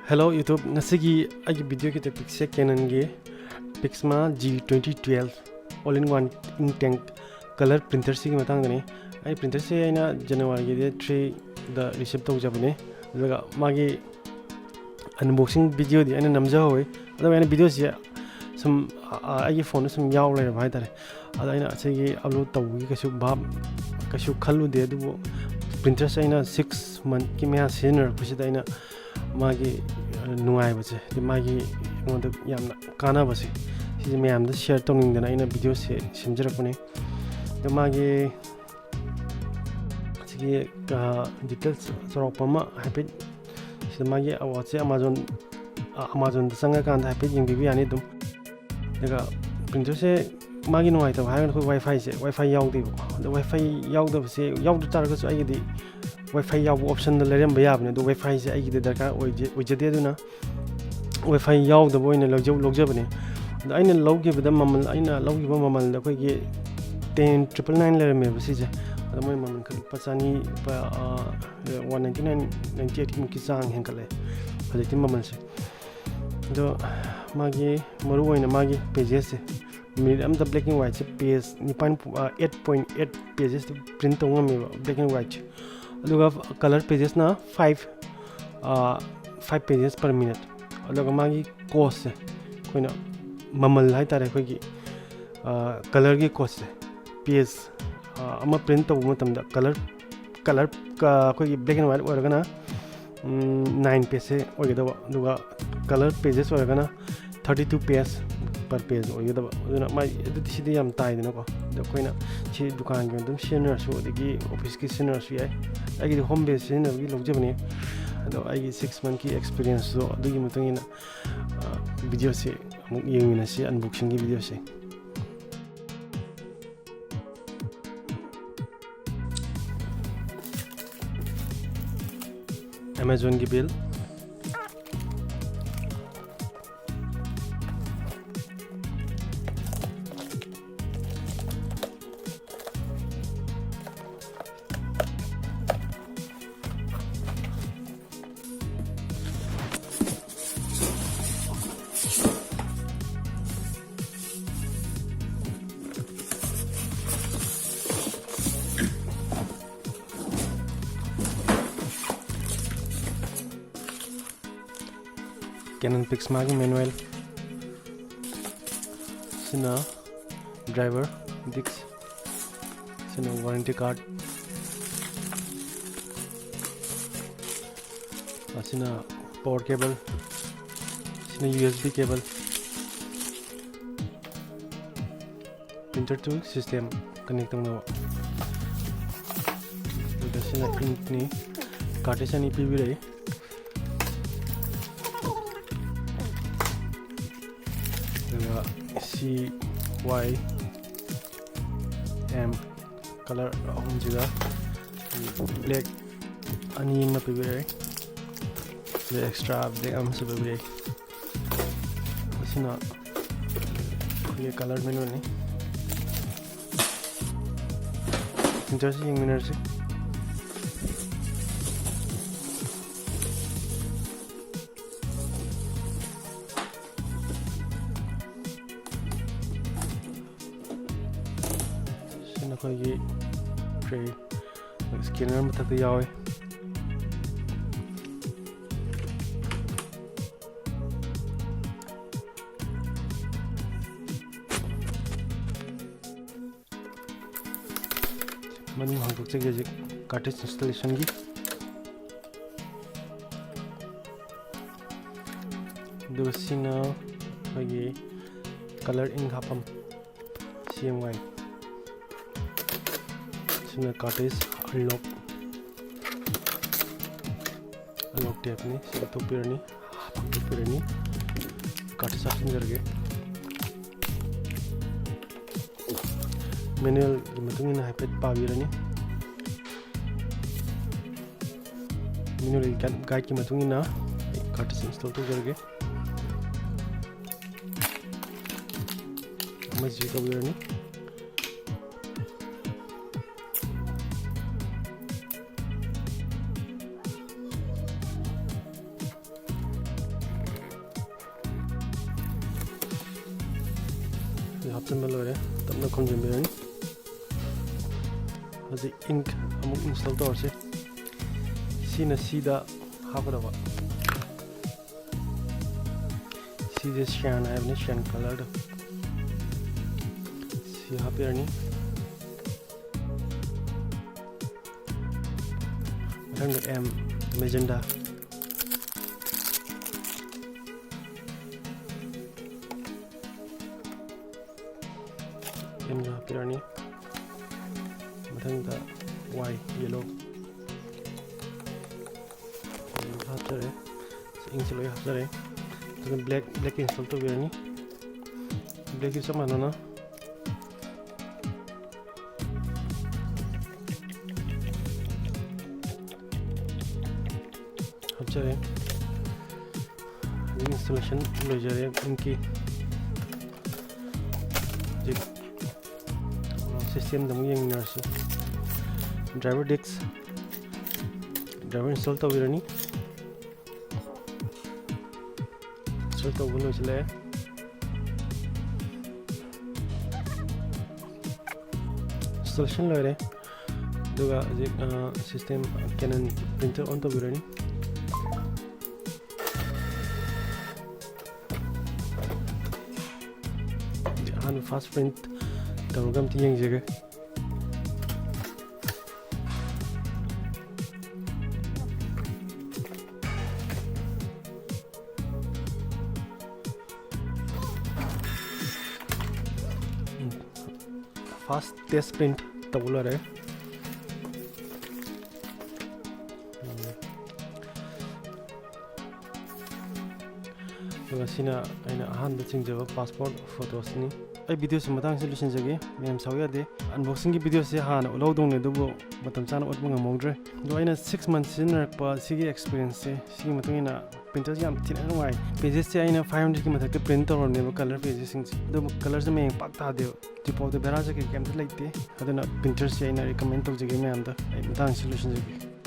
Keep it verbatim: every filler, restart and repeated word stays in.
Hello YouTube, ꯉꯁꯤꯒꯤ ꯑꯩꯒꯤ videoꯒꯤ topicꯁꯦ Canonꯒꯤ Pixma G twenty twelve all in one ink tank colour printerꯁꯤꯒꯤ ꯃꯇꯥꯡꯗꯅꯤ꯫ ꯑꯩ printerꯁꯦ ꯑꯩꯅ Januaryꯒꯤ date threeꯗ receive ꯇꯧꯖꯕꯅꯤ꯫ ꯑꯗꯨꯒ ꯃꯥꯒꯤ unboxing videoꯗꯤ ꯑꯩꯅ ꯅꯝꯖꯍꯧꯋꯤ꯫ ꯑꯗꯨꯒ ꯑꯩꯅ videoꯁꯦ ꯁꯨꯝ, ꯑ, ꯑ, ꯑꯩꯒꯤ phoneꯗ ꯁꯨꯝ ꯌꯥꯎ ꯂꯩꯔꯕ ꯍꯥꯏꯇꯥꯔꯦ꯫ ꯑꯗ ꯑꯩꯅ ꯑꯁꯤꯒꯤ upload ꯇꯧꯕꯒꯤ ꯀꯩꯁꯨ ꯚꯥꯞ, ꯀꯩꯁꯨ ꯈꯜꯂꯨꯗꯦ꯫ ꯑꯗꯨꯕꯨ printerꯁꯦ ꯑꯩꯅ six monthꯀꯤ ꯃꯌꯥ ꯁꯤꯖꯤꯟꯅꯔꯛꯄꯁꯤꯗ ꯑꯩꯅ ꯃꯥꯒꯤ, ꯑ, ꯅꯨꯡꯉꯥꯏꯕꯁꯦ, ꯍꯥꯏꯗꯤ ꯃꯥꯒꯤ ꯑꯩꯉꯣꯟꯗ ꯌꯥꯝꯅ ꯀꯥꯟꯅꯕꯁꯦ, ꯁꯤꯁꯦ ꯃꯌꯥꯝꯗ share ꯇꯧꯅꯤꯡꯗꯅ ꯑꯩꯅ videoꯁꯦ ꯁꯦꯝꯖꯔꯛꯄꯅꯦ꯫ ꯑꯗꯣ ꯃꯥꯒꯤ, ꯁꯤꯒꯤ, ꯑ, details ꯆꯥꯎꯔꯥꯛꯄ ꯑꯃ ꯍꯥꯏꯐꯦꯠ, ꯁꯤꯗ ꯃꯥꯒꯤ awardꯁꯦ Amazon, ꯑ, Amazonꯗ ꯆꯪꯉꯀꯥꯟꯗ ꯍꯥꯏꯐꯦꯠ ꯌꯦꯡꯕꯤꯕ ꯌꯥꯅꯤ ꯑꯗꯨꯝ꯫ ꯑꯗꯨꯒ printerꯁꯦ ꯃꯥꯒꯤ ꯅꯨꯡꯉꯥꯏꯇꯕ ꯍꯥꯏꯔꯒꯅ ꯑꯩꯈꯣꯏ WiFiꯁꯦ, WiFi ꯌꯥꯎꯗꯦꯕꯀꯣ꯫ ꯑꯗꯣ WiFi ꯌꯥꯎꯗꯕꯁꯦ, ꯌꯥꯎꯗ ꯇꯥꯔꯒꯁꯨ ꯑꯩꯒꯤꯗꯤ WiFi ꯌꯥꯎꯕ optionꯗ ꯂꯩꯔꯝꯕ ꯌꯥꯕꯅꯦ, ꯑꯗꯣ WiFiꯁꯦ ꯑꯩꯒꯤꯗꯤ ꯗꯔꯀꯥꯔ ꯑꯣꯏꯖ-, ꯑꯣꯏꯖꯗꯦ꯫ ꯑꯗꯨꯅ WiFi ꯌꯥꯎꯗꯕ ꯑꯣꯏꯅ ꯂꯧꯖ-, ꯂꯧꯖꯕꯅꯦ꯫ ꯑꯗꯣ ꯑꯩꯅ ꯂꯧꯈꯤꯕꯗ ꯃꯃꯜ, ꯑꯩꯅ ꯂꯧꯈꯤꯕ ꯃꯃꯜꯗ ꯑꯩꯈꯣꯏꯒꯤ ten triple nine ꯂꯩꯔꯝꯃꯦꯕ ꯁꯤꯁꯦ꯫ ꯑꯗꯣ ꯃꯣꯏ ꯃꯃꯜ ꯈꯔ ꯂꯨꯄꯥ ꯆꯅꯤ, ꯂꯨꯄꯥ, ꯑ, one ninety nine, ninety eight ꯃꯨꯛꯀꯤ ꯆꯥꯡ ꯍꯦꯟꯒꯠꯂꯦ ꯍꯧꯖꯤꯛꯇꯤ ꯃꯃꯜꯁꯦ꯫ ꯑꯗꯣ ꯃꯥꯒꯤ ꯃꯔꯨ ꯑꯣꯏꯅ ꯃꯥꯒꯤ pagesꯁꯦ, minute ꯑꯃꯗ black and whiteꯁꯦ page ꯅꯤꯄꯥꯟ, ꯑ, eight point eight pages print ꯇꯧꯕ ꯉꯝꯃꯦꯕ black and whiteꯁꯦ꯫ ꯑꯗꯨꯒ colour pagesꯅ five, ꯑ, five pages per minute꯫ ꯑꯗꯨꯒ ꯃꯥꯒꯤ costꯁꯦ, ꯑꯩꯈꯣꯏꯅ ꯃꯃꯜ ꯍꯥꯏꯇꯥꯔꯦ, ꯑꯩꯈꯣꯏꯒꯤ, ꯑ, colourꯒꯤ costꯁꯦ, page, ꯑ, ꯑꯃ print ꯇꯧꯕ ꯃꯇꯝꯗ colour, colour, ꯀ-, ꯑꯩꯈꯣꯏꯒꯤ black and white ꯑꯣꯏꯔꯒꯅ, ꯎꯝ, nine pageꯁꯦ ꯑꯣꯏꯒꯗꯕ, ꯑꯗꯨꯒ colour pages ꯑꯣꯏꯔꯒꯅ thirty two page per page ꯑꯣꯏꯒꯗꯕ꯫ ꯑꯗꯨꯅ ꯃꯥꯏ, ꯑꯗꯨꯗꯤ ꯁꯤꯗꯤ ꯌꯥꯝ ꯇꯥꯏꯗꯅꯀꯣ꯫ ꯑꯗꯣ ꯑꯩꯈꯣꯏꯅ ꯁꯤ ꯗꯨꯀꯥꯟꯒꯤ ꯑꯣꯏꯅ ꯑꯗꯨꯝ ꯁꯤꯖꯤꯟꯅꯔꯁꯨ, ꯑꯗꯒꯤ officeꯀꯤ ꯁꯤꯖꯤꯟꯅꯔꯁꯨ ꯌꯥꯏ꯫ ꯑꯩꯒꯤꯗꯤ home base ꯁꯤꯖꯤꯟꯅꯕꯒꯤ ꯂꯧꯖꯕꯅꯦ꯫ ꯑꯗꯣ ꯑꯩꯒꯤ six monthꯀꯤ experienceꯇꯣ ꯑꯗꯨꯒꯤ ꯃꯇꯨꯡ ꯏꯟꯅ, ꯑ, videoꯁꯦ ꯑꯃꯨꯛ ꯌꯦꯡꯃꯤꯟꯅꯁꯤ, unboxingꯒꯤ videoꯁꯦ꯫ Amazonꯒꯤ bill꯫ Canon Pixma ꯒꯤ manual꯫ ꯁꯤꯅ driver disc꯫ ꯁꯤꯅ warranty card꯫ ꯑꯁꯤꯅ power cable꯫ ꯁꯤꯅ U S B cable꯫ Printer to system connect ꯇꯧꯅꯕ꯫ ꯑꯗꯨꯒ ꯁꯤꯅ ink ꯅꯤ꯫ Cartridge ꯑꯅꯤ ꯄꯤꯕꯤꯔꯛꯏ꯫ ꯑꯗꯨꯒ C Y M colour ꯑꯍꯨꯝꯁꯤꯒ black ꯑꯅꯤ ꯑꯃ ꯄꯤꯕꯤꯔꯛꯏ꯫ ꯑꯗꯨꯒ extra black ꯑꯃꯁꯨ ꯄꯤꯕꯤꯔꯛꯏ꯫ ꯑꯁꯤꯅ ꯑꯩꯈꯣꯏꯒꯤ colour manual ꯅꯤ꯫ Printer ꯁꯤ ꯌꯦꯡꯃꯤꯟꯅꯔꯁꯤ꯫ ꯁꯤꯅ ꯑꯩꯈꯣꯏꯒꯤ tray, scanner ꯃꯊꯛꯇ ꯌꯥꯎꯏ꯫ ꯃꯅꯨꯡ ꯍꯥꯡꯗꯣꯛꯆꯒꯦ ꯍꯧꯖꯤꯛ cartridge installation ꯒꯤ꯫ ꯑꯗꯨꯒ ꯁꯤꯅ ꯑꯩꯈꯣꯏꯒꯤ colour ink ꯍꯥꯞꯐꯝ, C M Y꯫ ꯁꯤꯅ cartridge unlock, unlock tab ꯅꯤ꯫ ꯁꯤ ꯂꯧꯊꯣꯛꯄꯤꯔꯅꯤ, ꯍꯥꯞꯇꯣꯛꯄꯤꯔꯅꯤ꯫ Cartridge ꯍꯥꯞꯆꯤꯟꯖꯔꯒꯦ꯫ Manual ꯒꯤ ꯃꯇꯨꯡ ꯏꯟꯅ ꯍꯥꯏꯐꯦꯠ ꯄꯥꯕꯤꯔꯅꯤ꯫ Manual ꯒꯤ guide ꯀꯤ ꯃꯇꯨꯡ ꯏꯟꯅ ꯑꯩ cartridge install ꯇꯧꯖꯔꯒꯦ꯫ ꯑꯃꯁꯤꯁꯨ ꯇꯧꯕꯤꯔꯅꯤ꯫ ꯁꯤ ꯍꯥꯞꯆꯤꯟꯕ ꯂꯣꯏꯔꯦ, ꯇꯞꯅ ꯈꯨꯝꯖꯤꯟꯕꯤꯔꯅꯤ꯫ ꯍꯧꯖꯤꯛ ink ꯑꯃꯨꯛ install ꯇꯧꯔꯁꯤ꯫ ꯁꯤꯅ ꯁꯤꯗ ꯍꯥꯞꯀꯗꯕ꯫ ꯁꯤꯁꯦ ꯁꯤꯌꯥꯟ ꯍꯥꯏꯕꯅꯤ, ꯁꯤꯌꯥꯟ ꯀꯂꯔꯗꯣ꯫ ꯁꯤ ꯍꯥꯞꯄꯤꯔꯅꯤ꯫ ꯃꯊꯪꯗ ꯑꯦꯝ, ꯃꯦꯖꯦꯟꯗꯥ꯫ ꯑꯦꯝꯁꯨ ꯍꯥꯞꯄꯤꯔꯅꯤ꯫ ꯃꯊꯪꯗ ꯋꯥꯏ, ꯌꯦꯂꯣ꯫ ꯌꯦꯂꯣ ꯍꯥꯞꯆꯔꯦ꯫ ꯏꯪꯁꯤ ꯂꯣꯏ ꯍꯥꯞꯆꯔꯦ꯫ ꯑꯗꯨꯒ ꯕ꯭ꯂꯦꯛ, ꯕ꯭ꯂꯦꯛ ꯏꯟꯁꯇꯣꯜ ꯇꯧꯕꯤꯔꯅꯤ꯫ ꯕ꯭ꯂꯦꯛꯁꯨ ꯆꯞ ꯃꯥꯟꯅꯅ ꯍꯥꯞꯆꯔꯦ꯫ ꯍꯧꯖꯤꯛ ꯏꯟꯁꯇꯣꯂꯦꯁꯟ ꯂꯣꯏꯖꯔꯦ ꯏꯪꯀꯤ꯫ ꯍꯧꯖꯤꯛ ꯁꯤꯁꯇꯦꯝꯗ ꯑꯃꯨꯛ ꯌꯦꯡꯃꯤꯟꯅꯔꯁꯤ꯫ ꯗ꯭ꯔꯥꯏꯚꯔ ꯗꯤꯁꯛ, ꯗ꯭ꯔꯥꯏꯚꯔ ꯏꯟꯁꯇꯣꯜ ꯇꯧꯕꯤꯔꯅꯤ꯫ ꯏꯟꯁꯇꯣꯜ ꯇꯧꯕ ꯂꯣꯏꯁꯤꯜꯂꯛꯑꯦ꯫ ꯏꯟꯁꯇꯣꯂꯦꯁꯟ ꯂꯣꯏꯔꯦ꯫ ꯑꯗꯨꯒ ꯍꯧꯖꯤꯛ, ꯑ, ꯁꯤꯁꯇꯦꯝ, ꯀꯦꯅꯟ ꯄ꯭ꯔꯤꯟꯇꯔ ꯑꯣꯟ ꯇꯧꯕꯤꯔꯅꯤ꯫ ꯍꯧꯖꯤꯛ ꯑꯍꯥꯟꯕ ꯐꯥꯔꯁ ꯄ꯭ꯔꯤꯟꯠ ꯇꯧꯔꯒ ꯑꯝꯇ ꯌꯦꯡꯖꯒꯦ꯫ ꯐꯥꯔꯁ ꯇꯦꯁ ꯄ꯭ꯔꯤꯟꯠ ꯇꯧꯕ ꯂꯣꯏꯔꯦ꯫ ꯑꯗꯨꯒ ꯁꯤꯅ ꯑꯩꯅ ꯑꯍꯥꯟꯕ ꯆꯤꯡꯖꯕ ꯄꯥꯁꯄꯣꯔꯠ ꯐꯣꯇꯣꯁꯅꯤ꯫ ꯑꯩ ꯚꯤꯗꯤꯑꯣꯁꯤ ꯃꯇꯥꯡꯁꯤ ꯂꯣꯏꯁꯤꯟꯖꯒꯦ꯫ ꯃꯌꯥꯝ ꯁꯥꯎ ꯌꯥꯗꯦ꯫ ꯑꯟꯕꯣꯛꯁꯤꯡꯒꯤ ꯚꯤꯗꯤꯑꯣꯁꯤ ꯍꯥꯟꯅ ꯎꯠꯍꯧꯗꯧꯅꯦ, ꯑꯗꯨꯕꯨ ꯃꯇꯝ ꯆꯥꯅ ꯎꯠꯄ ꯉꯝꯍꯧꯗ꯭ꯔꯦ꯫ ꯑꯗꯣ ꯑꯩꯅ ꯁꯤꯛꯁ ꯃꯟꯊ ꯁꯤꯖꯤꯟꯅꯔꯛꯄ ꯁꯤꯒꯤ ꯑꯦꯛꯁꯄꯤꯔꯤꯌꯦꯟꯁꯁꯦ, ꯁꯤꯒꯤ ꯃꯇꯨꯡ ꯏꯟꯅ ꯄ꯭ꯔꯤꯟꯇꯔꯁꯦ ꯌꯥꯝ ꯊꯤꯅ ꯅꯨꯡꯉꯥꯏ꯫ ꯄꯦꯖꯦꯁꯁꯦ ꯑꯩꯅ ꯐꯥꯏꯚ ꯍꯟꯗ꯭ꯔꯦꯠꯀꯤ ꯃꯊꯛꯇ ꯄ꯭ꯔꯤꯟꯠ ꯇꯧꯔꯕꯅꯦꯕ, ꯀꯂꯔ ꯄꯦꯖꯦꯁꯁꯤꯡꯁꯦ꯫ ꯑꯗꯨꯕꯨ ꯀꯂꯔꯁꯦ ꯃꯌꯦꯡ ꯄꯥꯛ ꯇꯥꯗꯦꯕ꯫ ꯍꯧꯖꯤꯛꯐꯥꯎꯗ ꯕꯦꯔꯥ ꯆꯠꯈꯤꯕ ꯀꯩꯝꯇ ꯂꯩꯇꯦ꯫ ꯑꯗꯨꯅ ꯄ꯭ꯔꯤꯟꯇꯔꯁꯦ ꯑꯩꯅ ꯔꯤꯀꯃꯦꯟ ꯇꯧꯖꯒꯦ ꯃꯌꯥꯝꯗ꯫ ꯑꯩ ꯃꯇꯥꯡꯁꯤ ꯂꯣꯏꯁꯤꯟꯖꯒꯦ꯫